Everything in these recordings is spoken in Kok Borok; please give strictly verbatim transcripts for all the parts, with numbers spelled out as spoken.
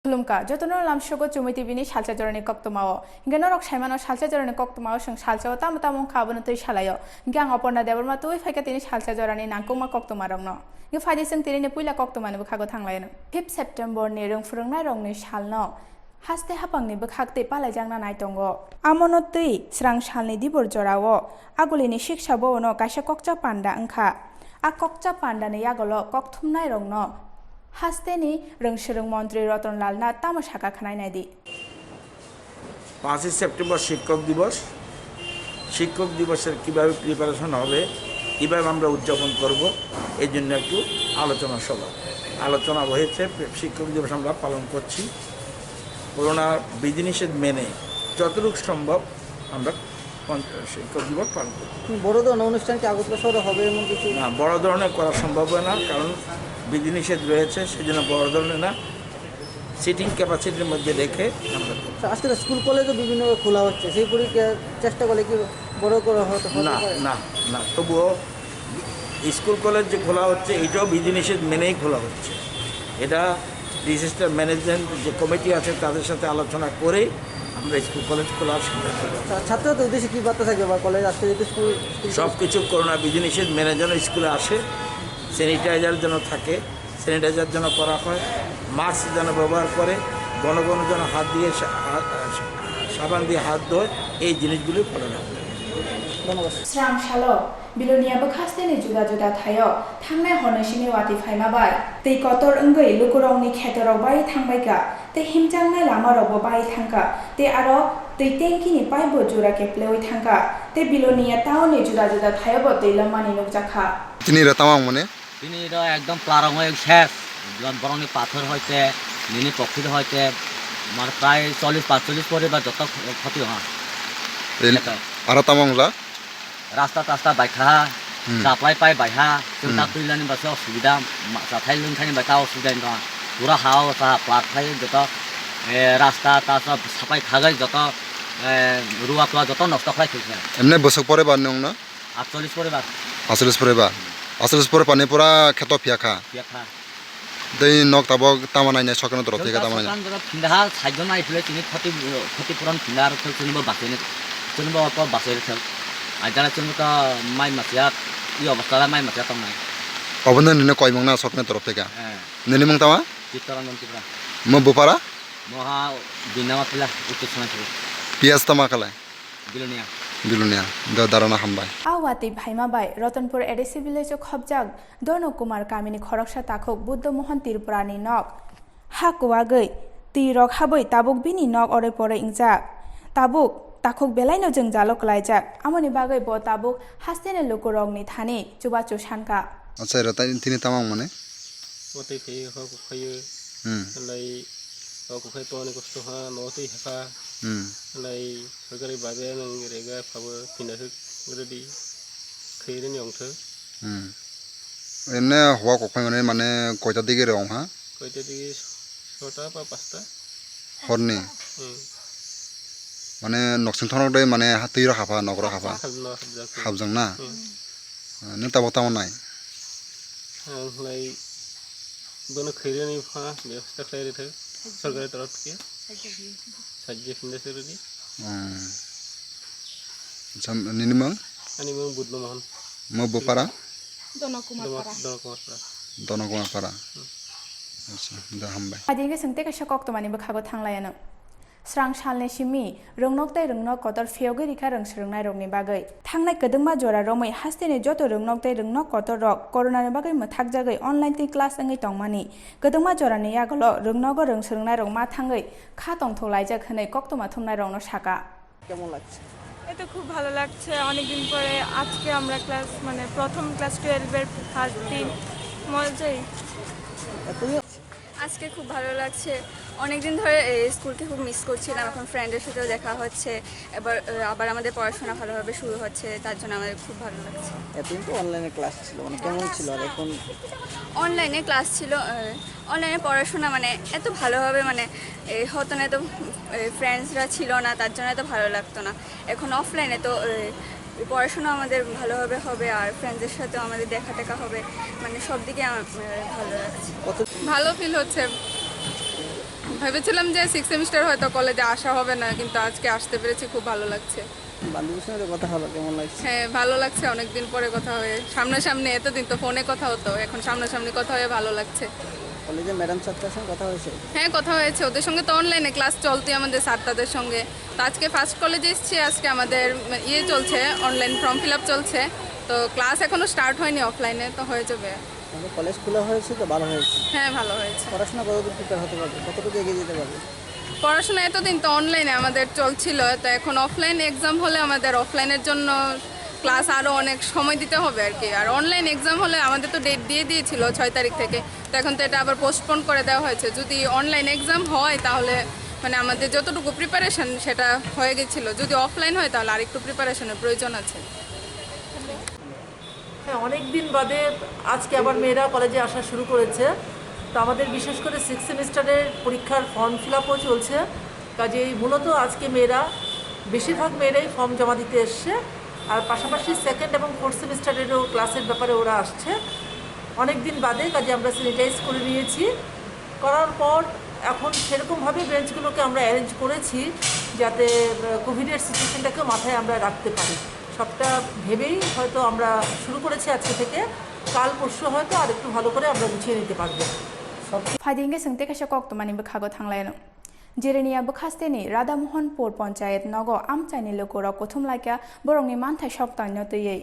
Khulumkha, jotono lamsogo Chumui T V ni salsa jorani koktwmao. Hinkhe norok saimano salsa jorani koktwmao chwng salsao tamo tamo wngkha abono twi salaio. Hinkhe ang Oporna Debbarma twi phaikha tini salsa jorani nangkukma koktwmarokno. Hinkhe phaidi chwng tinini puila koktwmani bwkhago thanglaino. Fifth September ni rwng phwrwngnairokni salno haste haphangni bwkhak tei palaijakna nai tongo. Amono twi srang salni dibor jorao Agulini siksa bono kaisa kokcha panda wngkha. A kokcha pandani yagulo kokthumnairokno hasteni rwngswrwng montri Roton Lalna tamo saka khwnai naidi. পাঁচই সেপ্টেম্বর শিক্ষক দিবস। শিক্ষক দিবসের কিভাবে প্রিপারেশন হবে, কিভাবে আমরা উদযাপন করব, এই জন্য একটু আলোচনা সভা, আলোচনা হয়েছে। শিক্ষক দিবস আমরা পালন করছি করোনা বিধিনিষেধ মেনে যতটুকু সম্ভব আমরা পঞ্চ- শিক্ষক দিবস পালন করব। বড় ধরনের অনুষ্ঠান কি আগরতলা শহরে হবে এমন কিছু? না, বড় ধরনের করা সম্ভব হয় না, কারণ বিধিনিষেধ রয়েছে, সেই জন্য বড় ধরনের না, সিটিং ক্যাপাসিটির মধ্যে রেখে আমরা করব। আজকে তো স্কুল কলেজও বিভিন্নভাবে খোলা হচ্ছে, সেই পরি চেষ্টা করলে কি বড় করা হতে হতে না পারে? না না তবুও স্কুল কলেজ যে খোলা হচ্ছে, এটাও বিধিনিষেধ মেনেই খোলা হচ্ছে। এটা ডিজাস্টার ম্যানেজমেন্ট যে কমিটি আছে, তাদের সাথে আলোচনা করেই আমরা স্কুল কলেজ খোলার সিদ্ধান্ত নেব। ছা- ছাত্রদের উদ্দেশ্যে কি বার্তা থাকবে বা কলেজ আসতে যেহেতু স্কুল স্কুল সব কিছু করোনা বিধিনিষেধ মেনে যেন স্কুলে আসে, স্যানিটাইজার যেন থাকে, স্যানিটাইজার যেন করা হয়, মাস্ক যেন ব্যবহার করে, ঘন ঘন যেন হাত দিয়ে সা- হা- সাবান দিয়ে হাত ধোয়, এই জিনিসগুলি ফলো রাখবে। ধন্যবাদ। Srang salo Bilonia bwkhasteni juda juda thaio thangnai horni simi watwi phaima bai twi kotor wngwi lukurokni khetorok bai thangbaikha tei himjaknai lamarokbo bai thangkha tei aro twi tankini pipe bo jura keplewi thangkha tei Bilonia town ni juda juda thaio bo twi lommani nukjakha. Tini rw tamo ang mane. Tini rw ekdom plarong oi ses. Borokni pathor hoite, nini pokhir hoite, mar prai chollish pachchollish poribar joto khoti ha. Aro tamo wngla? Rasta tasta baikha, supply pipe baiha, chwng ta twilani bwsai osubida, chathai lwngthani bai ta osubida wngkha. Pura ha o sa plat khai joto, rasta tasta sapai khagai joto, rua tua joto nosto khlai khaikha. Emne bwswk pore ba nwng no? Atchollish pore ba. Atchollish pore ba. Atchollish pore pani pura kheto phiya kha. Phiya kha. Tei nok tabok tamo nainai sokeno dorok thika tamo nainai. Sokan jora phinda ha saijo nai phile chini khoti khoti puran phinda aro thel chini bo basai ni chini bo ko basai thel. Ajana chini to mai masiya i obostha da mai masiya tongnai. Obono nini koimung na sokeno dorok thika. Nini mung tama? Chittoranjan Tripura. Mo bupara? Mo ha Binama Pila Uttor Sonai Pila. Piyas tama khalai? Bilonia. Bilonia. Da darana hambai. A watwi phaima bai Rotonpur A D C village o khopjak Dono Kumar kamini khoroksa takhuk Buddho Mohon Tripurani nok ha kuwagwi twi rok habwi tabuk bini nok oroi poroi wngjak. Tabuk takhuk belaino jwngjalo kwlaijak, amoni bagwi bo tabuk hasteni lukurokni thani chubachu sankha. Achairok tini tamo wngmani? Watwi phaiwi hor kukhaiwi. Hmm. Lai hor kukhai tongmani kosto ha, no twi hakha. Hmm. Lai sorkari babe nang rega phabo phinda hwk ready khairani ongthok. Hmm. Ene hua kokpai mane, mane koita digi rong ha? Koita digi sota pa pasta. Horni? Hmm. Mane noksing thonok de mane ha twi rok hapha, nok rok hapha? Hapjak. Hapjak na? Hmm. Ah, nung tabok tamo nai? Ang lai bono khairani pha bebosta khlai rithak sorkari torof thike. Sajje phinda se ridi. Hmm. Acha, nini mang? Ani mang Budno Mohan. Mo bopara? Dono Kumar Para. Dono Kumar Para. Dono Kumar Para. Acha, da hambai. Adi hingke sengte kaisa kok tomani bwkhago thanglaiano. Srang salni simi rwngnok tei rwngnok kotor phiyogwi rikha rwng swrwngnairokni bagwi. Thangnai kwdwngma jora romwi hasteni joto rwngnok tei rwngnok kotorrok koronani bagwi mwthakjagwi online tei class wngwi tongmani. Kwdwngma jorani yagulo rwngnogo rwng swrwngnairok ma thangwi kha tongthok laijak hwnwi koktwma thumnairokno saka. কেমন লাগছে? এ তো খুব ভালো লাগছে, অনেকদিন পরে আজকে আমরা ক্লাস মানে প্রথম ক্লাস টুয়েলভের ফার্স্ট দিন। মজাই। আর তুমি আজকে খুব ভালো লাগছে। অনেকদিন ধরে এই স্কুলকে খুব মিস করছিলাম, এখন ফ্রেন্ডের সাথেও দেখা হচ্ছে, এবার আহ, আবার আমাদের পড়াশোনা ভালোভাবে শুরু হচ্ছে, তার জন্য আমাদের খুব ভালো লাগছে। এতদিন তো অনলাইনে ক্লাস ছিল, মানে কেমন ছিল? আর এখন অনলাইনে ক্লাস ছিল, আহ, অনলাইনে পড়াশোনা মানে এত ভালোভাবে মানে এই হতো না, এত ফ্রেন্ডসরা ছিল না, তার জন্য এত ভালো লাগতো না। এখন অফলাইনে তো আহ, পড়াশোনা আমাদের ভালোভাবে হবে, আর ফ্রেন্ডসদের সাথেও আমাদের দেখা টেকা হবে, মানে সব দিকে আমার আহ, ভালো লাগছে। ভালো ফিল হচ্ছে। ভেবেছিলাম যে সিক্স সেমিস্টার হয়তো কলেজে আসা হবে না, কিন্তু আজকে আসতে পেরেছি, খুব ভালো লাগছে। বান্ধবীর সঙ্গে কথা হলো, কেমন লাগছে? হ্যাঁ, ভালো লাগছে, অনেকদিন পরে কথা হয়ে, সামনাসামনি, এতদিন তো ফোনে কথা হতো, এখন সামনাসামনি কথা হয়ে ভালো লাগছে। কলেজে ম্যাডাম ছাত্রের সঙ্গে কথা হয়েছে? হ্যাঁ, কথা হয়েছে, ওদের সঙ্গে তো অনলাইনে ক্লাস চলতোই আমাদের স্যার তাদের সঙ্গে। তো আজকে ফার্স্ট কলেজে এসেছি, আজকে আমাদের ইয়ে চলছে, অনলাইন ফর্ম ফিল আপ চলছে। তো ক্লাস এখনও স্টার্ট হয়নি অফলাইনে, তো হয়ে যাবে। আমাদের কলেজ খোলা হয়েছে তো ভালো হয়েছে। হ্যাঁ, ভালো হয়েছে। পড়াশোনা কতদূর প্রিপেয়ার হতে পারবে, কতটুকু এগিয়ে যেতে পারবে? পড়াশোনা এতদিন তো অনলাইনে আমাদের চলছিল, তো এখন অফলাইন এক্সাম হলে আমাদের অফলাইনের জন্য ক্লাস আরও অনেক সময় দিতে হবে আর কি। আর অনলাইন এক্সাম হলে আমাদের তো ডেট দিয়ে দিয়েছিল ছয় তারিখ থেকে, তো এখন তো এটা আবার পোস্টপোন করে দেওয়া হয়েছে। যদি অনলাইন এক্সাম হয় তাহলে মানে আমাদের যতটুকু প্রিপারেশন সেটা হয়ে গেছিলো, যদি অফলাইন হয় তাহলে আরেকটু প্রিপারেশনের প্রয়োজন আছে। হ্যাঁ, অনেক দিন বাদে আজকে আবার মেয়েরা কলেজে আসা শুরু করেছে। তো আমাদের বিশেষ করে সিক্স সেমিস্টারের পরীক্ষার ফর্ম ফিল আপও চলছে। কাজেই মূলত আজকে মেয়েরা, বেশিরভাগ মেয়েরাই ফর্ম জমা দিতে এসছে। আর পাশাপাশি সেকেন্ড এবং ফোর্থ সেমিস্টারেরও ক্লাসের ব্যাপারে ওরা আসছে। অনেক দিন বাদে, কাজে আমরা স্যানিটাইজ করে নিয়েছি। করার পর এখন সেরকমভাবে বেঞ্চগুলোকে আমরা অ্যারেঞ্জ করেছি, যাতে কোভিডের সিচুয়েশনটাকে মাথায় আমরা রাখতে পারি। সবটা ভেবেই হয়তো আমরা শুরু করেছি আজকে থেকে। কাল পরশু হয়তো আর একটু ভালো করে আমরা গুছিয়ে নিতে পারবো। Phaidi hwnkhe chwng tei kaisa koktwmani bwkhago thanglaino. Jirania bwkhasteni Radhamohonpur Ponchayet nogo amchaini lukurok kuthum laikha borokni manthai soktaino twiwi.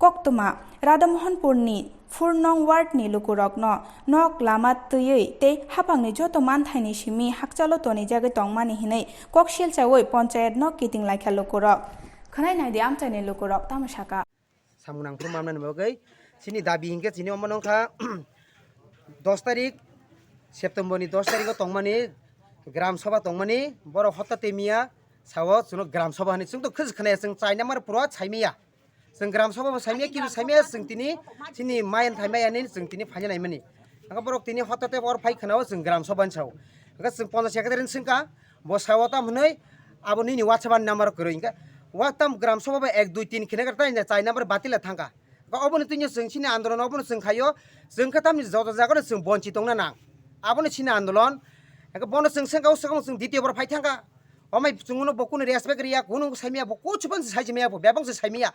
Koktwma, Radhamohonpurni four nong wardni lukurokno nok lama twiwi tei haphangni joto manthaini simi hakchalo tonijagwi tongmani hinwi kok silchawi ponchayetno kiting laikha lukurok. Khwnai naidi amchaini lukurok tamo sakha. Samung nangphuru mamnani bagwi chini dabi hinkhe chini omo nongkha dos tarik September ni dos tarik o tongmani gram sabha tongmani borok hotta tei miya sao chwngno gram sabha hinwi chwngto khwj khwnaya chwng chaina mar pura saimiya chwng gram sabha bo saimiya kibu saimiya chwng tini chini mayan thaimaya hinwi chwng tini phaina naimani. Hwnkhe borok tini hotta tei borok phai khwnao chwng gram sabha hinwi sao. Hwnkhe chwng ponchas secretary ni swngkha, bo sao tam hwnwi abo nini WhatsApp ni number kwrwi hwnkhe wa tam gram sabha bo ek dui tin khwna khe tai chai number batila thangkha. Hwnkhe oboni twino chwng chini andolon obono chwng khaio, chwng khe tamni joto jagano chwng bonchi tongna nang. Abono chini andolon, hwnkhe bono chwng swngkha o swkang chwng ditiyo bor phai thangkha. Omai chwngno bo kunu respect riya, kunu saimiya, bo kuchubang se saimiya, bo bebang se saimiya.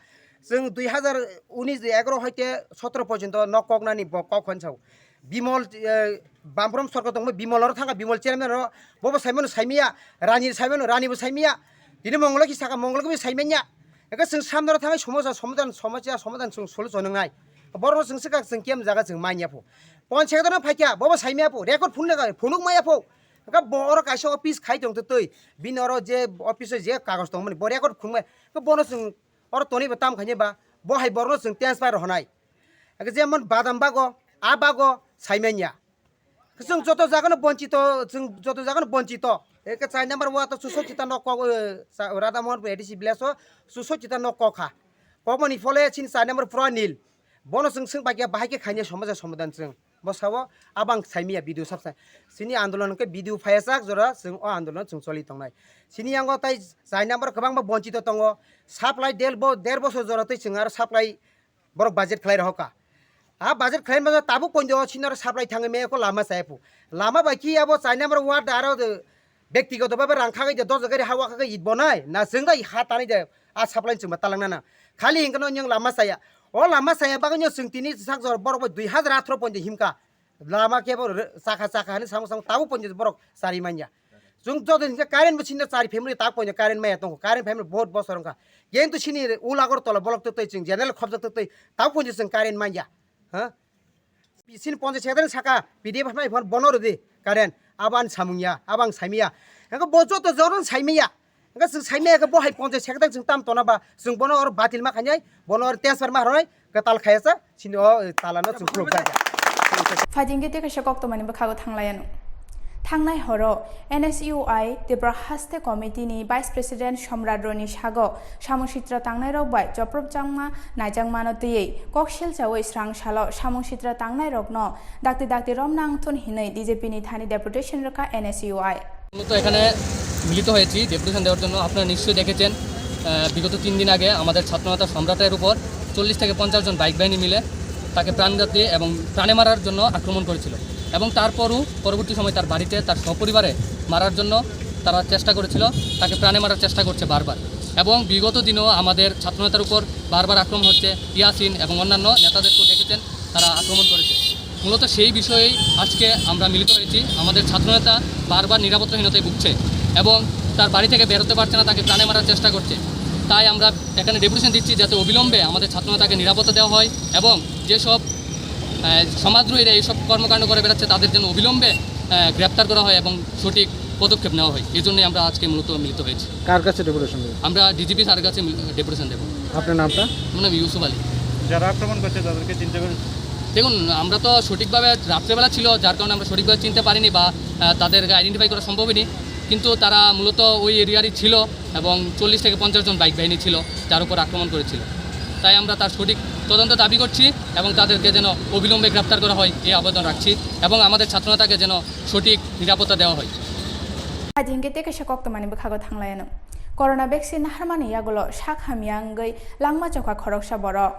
Chwng dui hazar unis, egaroh hoite sotoro porjonto nok koknani bo kok hwn sao. Bimol, eh, Bamrom sorkar tongmo Bimol oro thangkha, Bimol chairman oro, bobo saimano saimiya, Rani saimano, Rani bo saimiya. Tini Mongol ki saka, Mongol ki saimanya. Eka chwng samnaro thangwi somosa somadan, somosa somadan chwng solution wngnai. Borokno chwng swkak chwng kiyam jaga chwng manya pho. Pon secretary no phaikya, bobo saimiya pho, record phunuk maya pho. Eka bo oro kaisa office khai tong twi, bini oro je office o je kagoj tongmani, bo record phunuk maya. Eka bono chwng oro toni bo tam khaini ba, bo hai borokno chwng transfer rwnai. Eka jemon badam bago, a bago saimanya. Chwng joto jagano bonchito, chwng joto jagano bonchito. Eka chai number one to suso chita nok kok, eh, sa-, Radha Mohan A D C village o suso chita nok kok kha. Kokmani phole chini chai number pura nil. Bono chwng swng bai khe bahai khe khaini somaja somadan chwng. Bo sao abang saimiya video sabsa. Chini andolon khe video phayajak jora chwng o andolon chwng choli tongnai. Chini yango tai chai number kwbangma bonchito tongo. Supply del bo der bosor jora twi chwng aro supply borok budget khlai rohorkha. A budget khlai mano tabuk pointo sinaro supply thangwi maya kho lama chaya phu. Lama bai ki abo chai number one da aro de bektigoto bhabe rang khagwi de dos gari hawa khagwi it bonai na chwng dai ha tanai de a supply chwng ba talangna na. Khali hinkhe no nyang lama chaya. O lama chaya bagwi no chwng tini sak jor borok bai dui hazar atharo pointo himkha. Lama kebo re-, chakha chakha hinwi samung samung tabuk pointo borok chari manya. Chwng joto hinkhe current bo sinno chari family tak pointo current maya tongo. Current family bahut bosor wngkha. Kintu sini ul Agartala bolok twtwi chwng general khobjak twtwi tabuk pointo chwng current manya. Ha? Sini ponchas secretary saka P D F nai phone bono rwdi current. Abo ani samung ya, abo ang saimiya. Hingke bo joto joto saimiya. Hingke chwng saimiya khe bo hai ponchas secretary chwng tam tona ba chwng bono oro batil ma khainai, bono oro transfer ma rwnai, kwtal khaya sa, sini o tala no chwng phuluk bai. Phaidi hwnkhe tei kaisa koktwmani bwkhago thanglaiano. Thangnai horo N S U I Tripura Haste Committee ni Vice President Somrat Roni sago samung sitra tangnairok bai chopropjakma naijakmano twiwi kok silchawi srang salo samung sitra tangnairokno dakti dakti romna wngthun hinwi D J P ni thani deputation rwkha N S U I. মূলত এখানে মিলিত হয়েছি ডেপুটেশন দেওয়ার জন্য। আপনারা নিশ্চয়ই দেখেছেন, আহ, বিগত তিন দিন আগে আমাদের ছাত্রনেতা সম্রাটের উপর চল্লিশ থেকে পঞ্চাশ জন বাইক বাহিনী মিলে তাকে প্রাণঘাতী এবং প্রাণে মারার জন্য আক্রমণ করেছিল। এবং তারপরও পরবর্তী সময় তার বাড়িতে তার সপরিবারে মারার জন্য তারা চেষ্টা করেছিল, তাকে প্রাণে মারার চেষ্টা করছে বারবার। এবং বিগত দিনও আমাদের ছাত্রনেতার উপর বারবার আক্রমণ হচ্ছে, ইয়াসিন এবং অন্যান্য নেতাদেরকেও দেখেছেন তারা আক্রমণ করেছে। মূলত সেই বিষয়েই আজকে আমরা মিলিত হয়েছি। আমাদের ছাত্রনেতা বারবার নিরাপত্তাহীনতায় ভুগছে এবং তার বাড়ি থেকে বেরোতে পারছে না, তাকে প্রাণে মারার চেষ্টা করছে। তাই আমরা এখানে ডেপুটেশন দিচ্ছি যাতে অবিলম্বে আমাদের ছাত্রনেতাকে নিরাপত্তা দেওয়া হয় এবং যেসব আহ, সমাজদ্রোহীরা এইসব কর্মকাণ্ড করে বেড়াচ্ছে, তাদের যেন অবিলম্বে আহ, গ্রেপ্তার করা হয় এবং সঠিক পদক্ষেপ নেওয়া হয়। এই জন্যই আমরা আজকে মূলত মিলিত হয়েছি। কার কাছে ডেপুটেশন দেবেন? আমরা ডিজিপি স্যারের কাছে মিল- ডেপুটেশন দেবো। আপনার নামটা? আমার নাম ইউসুফ আলী। যারা আক্রমণ করছে তাদেরকে চিনতে পেরেছেন? দেখুন, আমরা তো সঠিকভাবে রাত্রেবেলা ছিল, যার কারণে আমরা সঠিকভাবে চিনতে পারিনি বা আহ, তাদেরকে আইডেন্টিফাই করা সম্ভব হয়নি। কিন্তু তারা মূলত ওই এরিয়ারই ছিল এবং চল্লিশ থেকে পঞ্চাশ জন বাইক বাহিনী ছিল, যার উপর আক্রমণ করেছিল। তাই আমরা তার সঠিক তদন্ত দাবি করছি এবং তাদেরকে যেন অবিলম্বে গ্রেপ্তার করা হয়, এই আবেদন রাখছি এবং আমাদের ছাত্রনেতাকে যেন সঠিক নিরাপত্তা দেওয়া হয়। Aji hingke tei kaisa koktwmani bwkhago thanglaiyano. Corona vaccine naharmani yagulo sak hamya wngwi langma chokha khoroksa borok.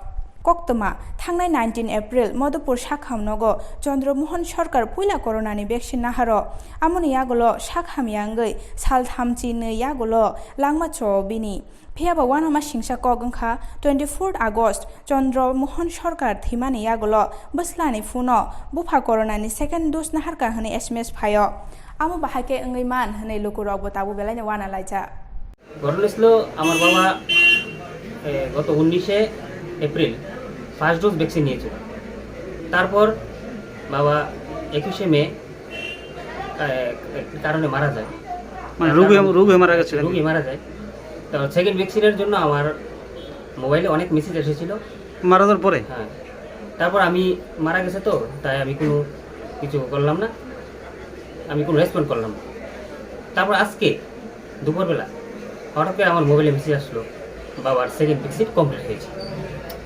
Koktwma, thangnai nineteen April Madhupur sakham nogo Chandra Mohan Sarkar puila coronani vaccine naharo. Amoni yagulo sak hamya wngwi sal thamchi nwi yagulo langma cho bini. Phiya ba uanama singsa kok wngkha twenty-fourth August Chandra Mohan Sarkar thwimani yagulo bwslani phuno bupha coronani second dose naharkha hwnwi S M S phaio. Amo bahai khe wngwi man hwnwi lukurokbo tabuk belaino uana laijak. ঘটনা ছিল আমার বাবা এ, গত উনিশে April first dose vaccine নিয়েছিল। তারপর বাবা একুশে মে এ, কারণে মারা যায়। মানে রোগ হয়ে, রোগ হয়ে মারা গেছিলেন? রোগী মারা যায়। তো সেকেন্ড ভ্যাকসিনের জন্য আমার মোবাইলে অনেক মেসেজ এসেছিল। মারা যাওয়ার পরে? হ্যাঁ। তারপর আমি মারা গেছে তো, তাই আমি কোনো কিছু করলাম না, আমি কোনো রেসপন্ড করলাম না। তারপর আজকে দুপুরবেলা হঠাৎ করে আমার মোবাইলে মেসেজ আসলো, "বাবার সেকেন্ড ভ্যাকসিন কমপ্লিট হয়েছে।"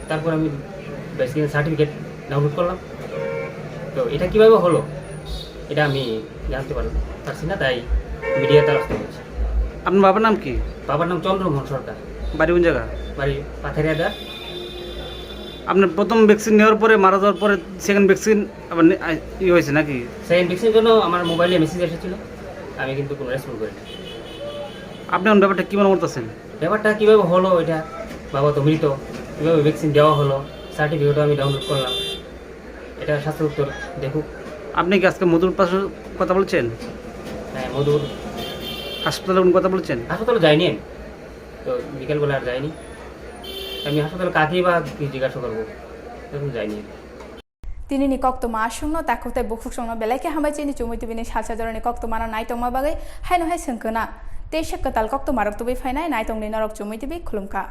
তারপর আমি ভ্যাকসিন সার্টিফিকেট ডাউনলোড করলাম। তো এটা কিভাবে হলো, এটা আমি জানতে পারলাম, পারছি না, তাই মিডিয়ার তরফ থেকে বলছি। আপনার বাবার নাম কি? বাবার নাম চন্দ্রমোহন সরকার। বাড়ি কোন জায়গা? বাড়ি পাথারিয়াদা। আপনার প্রথম ভ্যাকসিন নেওয়ার পরে, মারা যাওয়ার পরে সেকেন্ড ভ্যাকসিন আবার নে-, আ, ইয়ে হয়েছে নাকি? সেকেন্ড ভ্যাকসিন জন্য আমার মোবাইলে মেসেজ এসেছিল, আমি কিন্তু কোনো রেসপন্ড করিনি। আপনি এখন ব্যাপারটা কী মনে করতেছেন? ব্যাপারটা কীভাবে হলো এটা, বাবা তো মৃত, কীভাবে ভ্যাকসিন দেওয়া হলো, সার্টিফিকেটও আমি ডাউনলোড করলাম, এটা স্বাস্থ্য দপ্তর দেখুক। আপনি কি আজকে মধুর পাশে কথা বলছেন? হ্যাঁ, মধুর। হাসপাতালে কোনো কথা বলছেন? হাসপাতালে যাইনি আমি, তো বিকেলবেলা আর যাইনি। আমি হাসপাতালে কাকে বা কি জিজ্ঞাসা করবো, এখন যাইনি আমি। Tinini koktwma aswkno, takhuk tei bukhuksongno belai khe hambai chini Chumui T V ni salsa jorani koktwmano naitongma bagwi haino hai swngkha na. Teisa kwtal koktwmarok tubui phainai naitongni norok Chumui T V, khulumkha.